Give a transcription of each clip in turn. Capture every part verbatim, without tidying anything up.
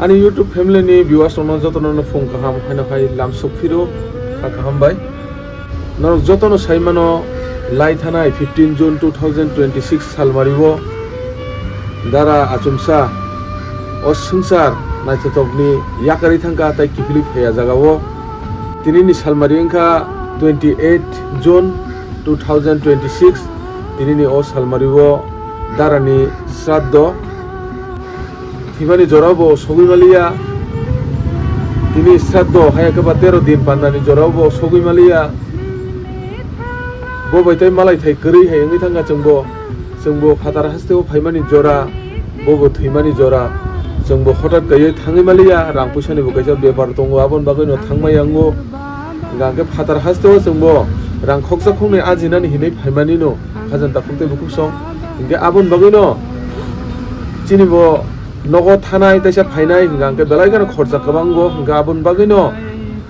Ani YouTube family ni viewers rokno jotono no phung kaham haino hai lam sukphiro kha kaham bai. Norok jotono saimano lai thanai fifteen June two thousand twenty-six salmari o dara achomsa o swngchar naithotokni yakarwi thangkha tei kiphilwi phaiya jagao. Tinini salmari wngkha twenty-eight June two thousand twenty-six, tinini o salmari o darani sraddho. Thwimani jora bo sogwi maliya. Tini sraddho hai khe ba tero din pandani jora bo sogwi maliya. Bo bai tei malai thai kwrwi hai wngwi thangkha chwngbo. Chwngbo phatar hasteo phaimani jora, bo bo thwimani jora. Chwngbo hotat kaiwi thangwi maliya, rang puisani bo kaisa bepar tongo, aboni bagwino thangmaya wngo. Hingka hingke phatar hasteo chwngbo rang khoksa khoknwi ajinani hinwi phaimanino khajani takhuk tei bukhuk song. Hingke aboni bagwino chini bo nogo thanai teisa phainai hingka hingke belai kheno khorcha kwbango. Hingke aboni bagwino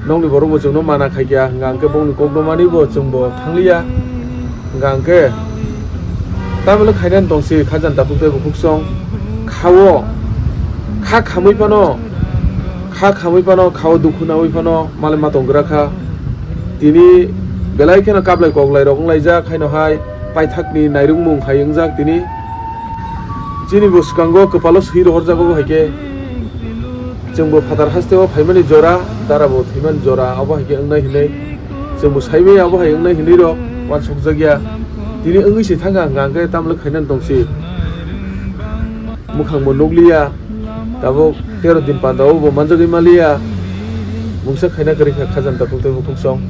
nokni borok bo chwngno mana khaikya, hingka hingke bongni kokno manwi bo chwngbo thangliya. Hingka hingke tamoni khainani tongsi khajani takhuk tei bukhuk song. Khao kha khamwi phano, kha khamwi phano, khao dukhu naui phano malai ma tonggra kha. Tini belai kheno kablai koklai rok wnglaijak, haino hai paithakni nairwkmung hai wngjak tini. Chini bo swkango kwpalo swi rohorjago hai khe. Chwngbo phatar hasteo phaimani jora, dara bo thwimani jora, abo hai khe wngnai hinwi. Chwngbo saimaya abo hai wngnai hinwi rok uansukjakya. Tini wngwi se thangkha hwnkha hwnkhe tamle khainani tongsi. Mwkhangbo nukliya. Tabuk tero din pandao bo manjagwi maliya. Mungsa khaina kwrwi kha khajani takhuk tei bukhuk song.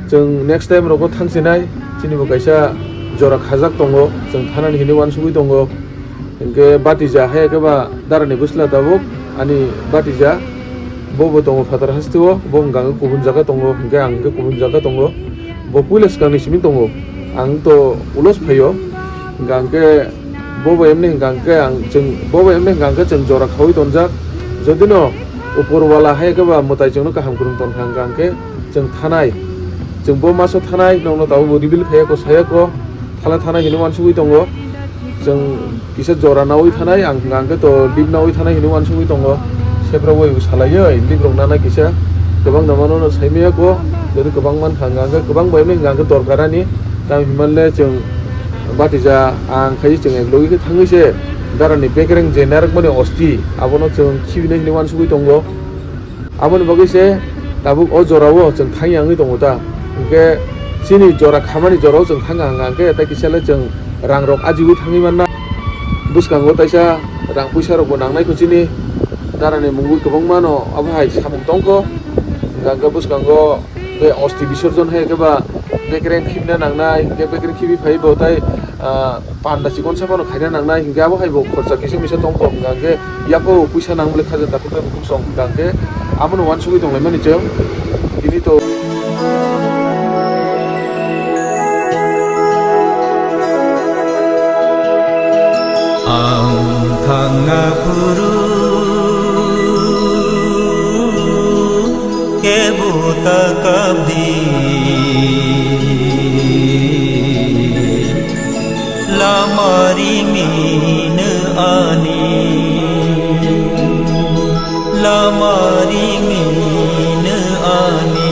Chwng next time rogo thangsinai, chini bo kaisa jora khajak tongo, chwng thanani hinwi uansugwi tongo. Hinkhe batija hai khe ba darani bwsla tabuk ani batija bo bo tongo phatar hasteo, bo hwnkha hwnkhe kubun jaga tongo, hinkhe ang hinkhe kubun jaga tongo. Bo puila swkangni simi tongo, ang to ulos phaio, hwnkha hwnkhe bo bo emni hwnkha hwnkhe ang chwng, bo bo emni hwnkha hwnkhe chwng jora khaui tonjak. Jodi no upor wala hai khe ba mwtai chwngno kaham kwrwng tongkha hwnkha hwnkhe chwng thanai, chwng bo maso thanai, nokno tabuk bo reveal khaiya ko, saya ko, thala thanai hinwi uansugwi tongo. Chwng kisa jora naui thanai, ang hwnkha hwnkhe to lip naui thanai hinwi uansugwi tongo. Sepra bai bo salaiwi lip rok nana kisa kwbang da mano no saimaya ko, jodi kwbang mankha hwnkha hwnkhe kwbang bai hwnkha hwnkhe dorkar ani. Tamo hinmale chwng batija ang khai chwng ek logi khe thangwi se darani bekereng je narwkmani osti abono chwng khibinai hinwi uansugwi tongo. Aboni bagwi se tabuk o jorao chwng thangya wngwi tongo ta. Hinkhe chini jora khamani jorao chwng thangkha hwnkha hwnkhe tei kisa le chwng rang rok ajiwi thangwi manna. Bwskango taisa rang puisa rokbo nangnai kho chini darani mungwi kwbangma no abo hai samung tongkho. Hwnkha hwnkhe bwskango tei osti bisorjon hai khe ba bekereng khibina nangnai, hinkhe bekereng khibi phai bo tei, ah, panda chikon sa phano khaina nangnai, hinkhe abo hai bo khorcha kisa misa tongkho, hwnkha hwnkhe yapo puisa nang bwle khaja takhuk tei bukhuk song, hwnkha hwnkhe abono uansugwi tonglaimani chwng tini to. Ang thangna phuru kebo ta kabdi, lama rimino ani, lama rimino ani.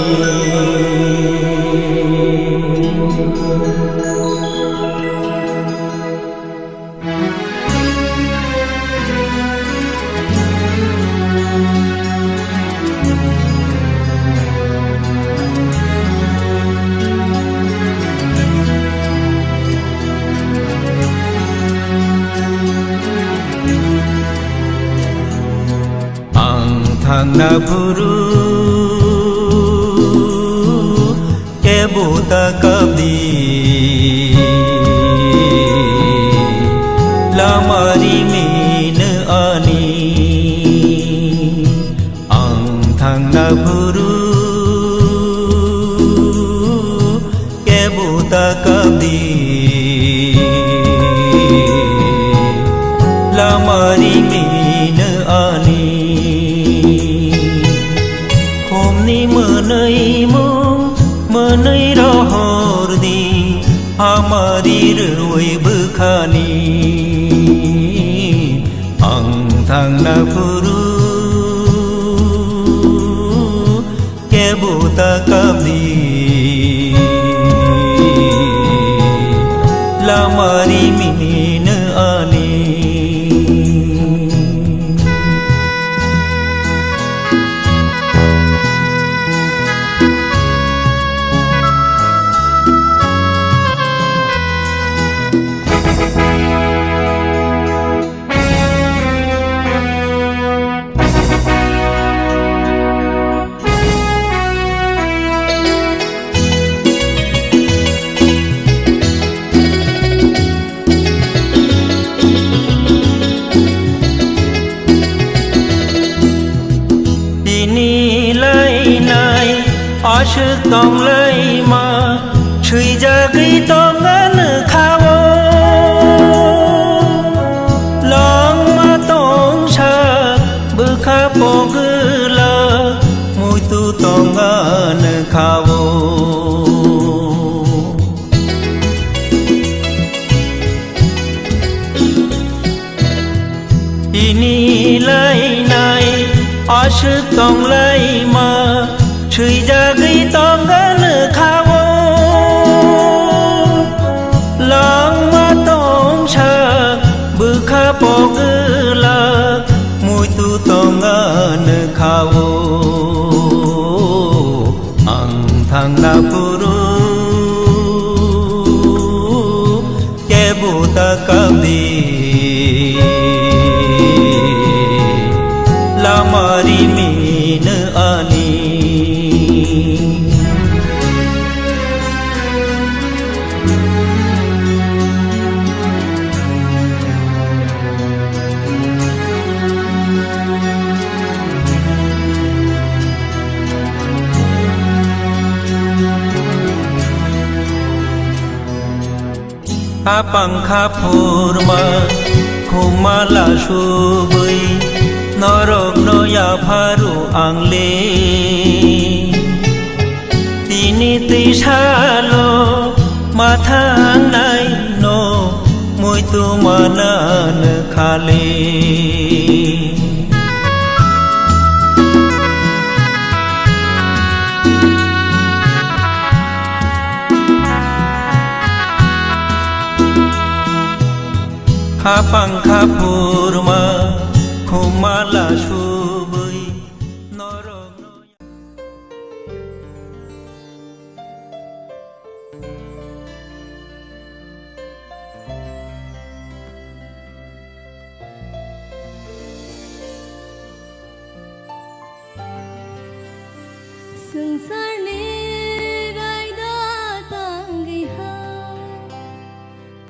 Ang thangna phuru kebo ta kabdi, lama rimino ani. Ang thangna phuru kebo ta kabdi, lama rimino ani. Khumni mwnwi mung mwnwi rohor di, hamari rwui bwkhani. Ang thangna Guru kebo ta kabdi lamari mine ani. Tini lainai aswk tonglaima, swijagwi tongan khawo. Langma tongsa bwkha pogwla, muitu tongan khawo. Tini lainai aswk tonglaima, swijagwi tongan khawo. Langma tongsa bwkha pogwla, muitu tongan khawo. Ang thangna phuru kebo ta kabdi lamari mine ani. Khapang khaphurma khumala subwi norokno yapharu angle. Tini twisalo mathangnai no muitu manan khale. Khapang khaphurma khumala subwi norokno. Swngcharni raida tangwi ha,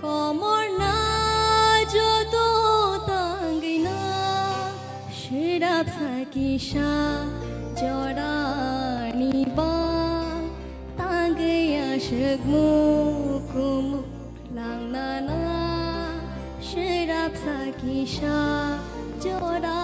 komorna joto tangwi na, swrapsa kisa jorani ba, tangwi aswk mukumuk langnana, swrapsa kisa jora.